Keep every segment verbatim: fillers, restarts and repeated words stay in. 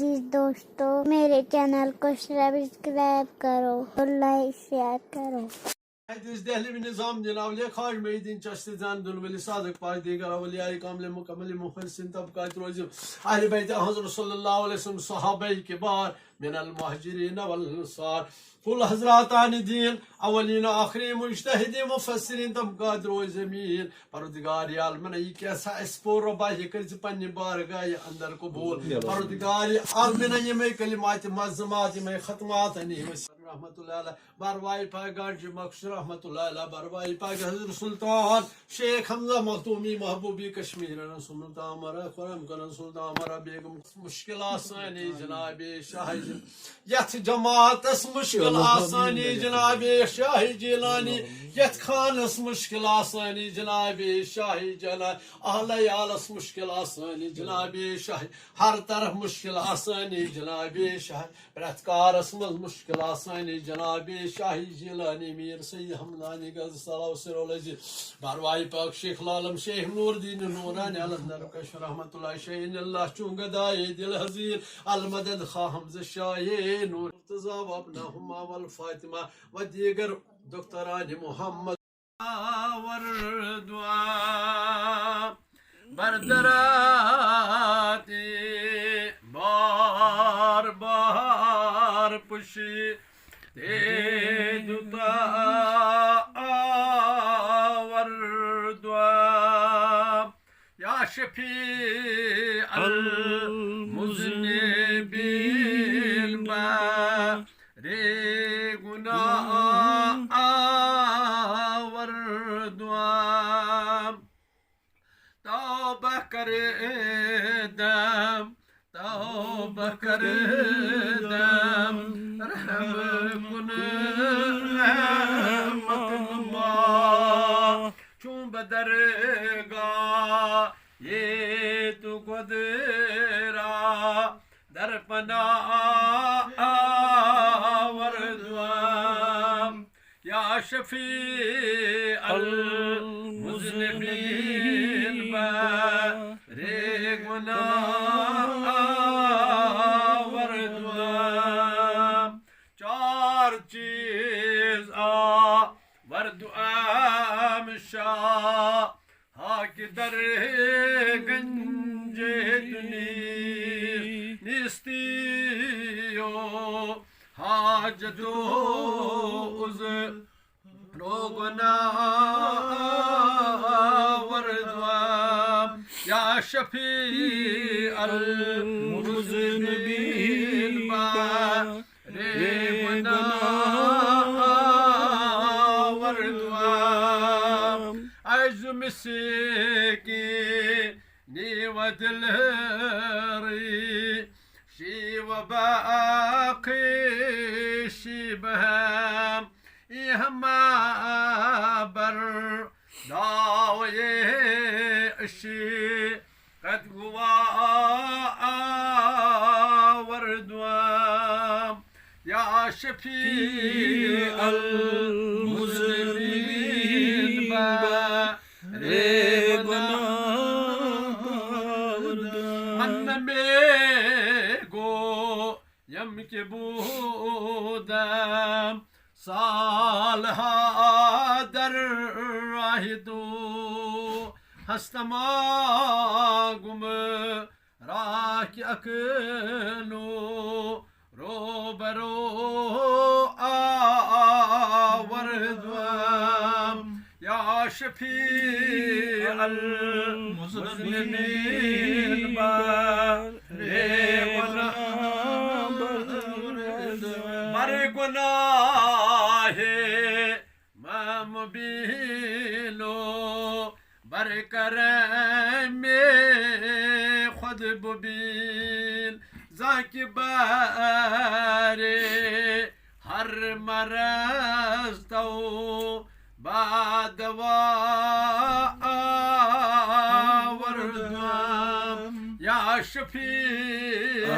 عزیز دوستو، میرے چینل کو سبسکرائب کرو اور لائک شیئر کرو۔ حدیث دہلوی نظام دین اولیاء خواجہ محی الدین چشتی زین دل ولی صادق پاش دیگر اولیاء کامل مکمل مخلصین طبقات روزی اہل بیت حضرت صلی اللہ علیہ وسلم صحابہ کبار من المہاجرین والانصار کل حضراتان دین اولین و آخرین مجتہدین مفسرین طبقات روز زمین پروردگار عالمن یہ کیسا اس پور ربا یہ کر پنہ بارگاہ اندر قبول پروردگار عالمن یہ میں کلمات معظمات یہ میں ختمات نہیں رحمت اللہ علیہ بروائی پاگا جی مخصوص رحمت اللہ علیہ بروائی پاگا حضرت سلطان شیخ حمزہ مخدومی محبوبی کشمیر سلطان مرا خرم کرن سلطان مرا بیگم مشکل آسانی جناب شاہ یتھ جماعتس مشکل آسانی جناب شاہ جیلانی یتھ خانس مشکل آسانی جناب شاہ جیلانی اہل عیالس مشکل آسانی جناب شاہ ہر طرف مشکل آسانی جناب شاہ پرٛٮ۪تھ کارس منٛز مُشکِل آسٲنی جناب شاہ جیلانی میر سید ہمدانی غزہ صلی اللہ علیہ وسلم بروائی پاک شیخ العالم شیخ نور دین نورانی الندر کش رحمت اللہ شاہ اللہ چون گدائے دل حزین المدد خواہ حمزہ شاہ نور مرتضی و ابنہما والفاطمہ و دیگر دختران محمد آور دعا بردراتی بار بار پشی دے دتا آور دعا یا شفیع المذنبین با رے گناہ آور دعا توبہ کردم توبہ کردم رحم کن رحمت نما چون بدرگاہ یہ تو قدرا در پناہ آور دعا یا شفیع المذنبین با رے گناہ آور دعا چار چیز آور دعا مشا ہاکہ در گنجے دنی نیستی و حاجت و عذر و گناہ آور دعا یا شفیع المذنبین با رے گناہ آور دعا از مسکینی و دل ری شی و باقی شی بهم ای همه بر داوی اشی قد گوا آور دعا یا شفیع المذنبین با رے گناہ من نمی گو یم که بودم سالها در راه تو هستم گمراه که اکنون روبرو آوردم یا شفیع المذنبین بر گناه بر گناه من مبین و بر کرم خود ببین زانکه بر هر مرض تو با دوا آوردم یا شفیع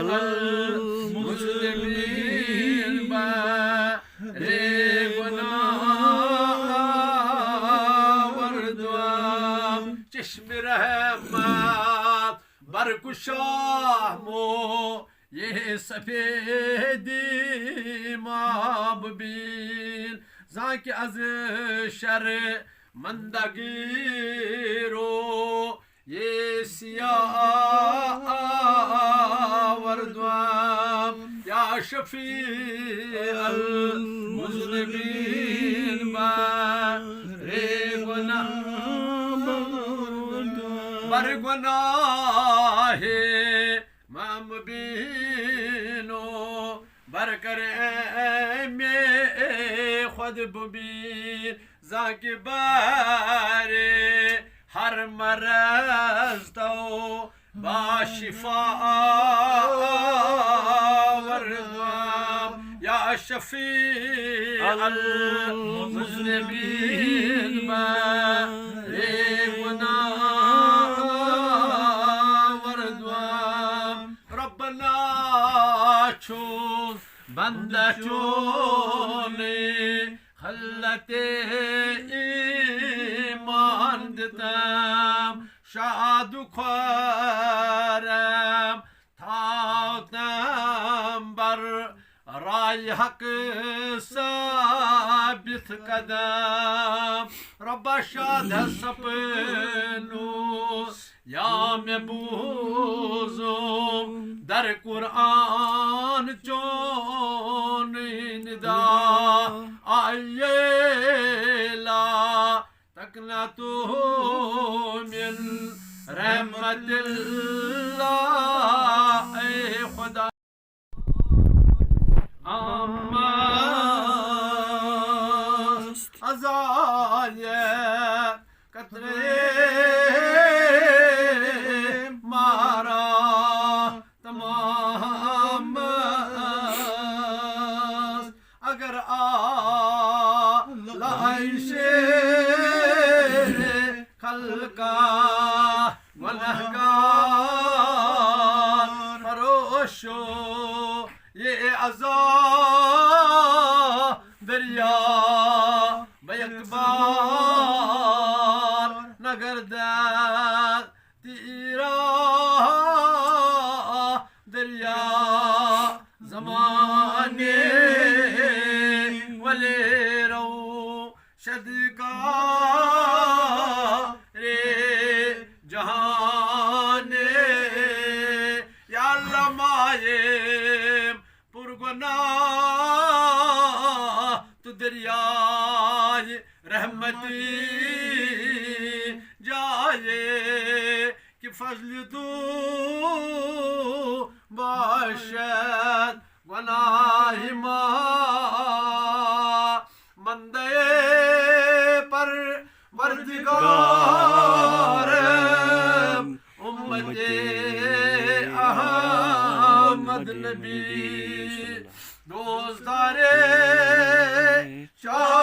المذنبین بر گناه آوردم چشم رحمت برگشا مو یہ سفیدی ما ببین، زانکہ از شرمندگی رو یہ سیاہ وردوام۔ یا شفیع المذنبین، بر گناہ، بر گناہ ما مبین و بر کرم خود ببین، زانکہ بر ہر مرض تو با شفا وردوام۔ یا شفیع المذنبین، بر گناہ وردوام۔ ربنا، چون بندہ چون خلت ایمان دتم، شاد و خورم تھاوتم بر رای حق ثابت قدم۔ ربا، شاد سپنو یا مے بوزم در قرآن چون ندا، آیے لا تقنطوا من رحمت اللہ، اے خدا۔ آمست عزای قطرے مارا تمام است۔ اگر آلائش خلقا گناہگار فروشو، یہ عزا دریا بہ یک بار نگردد تیرا، دریا زمانے ولے رو شدگار جہانے۔ یا اللہ، مایم پر گناہ تو دریائے رحمتی جائے، کہ فضل تو باشد گناہ ما مندے پر وردگارم امت احمد نبی، دوستدار شاہ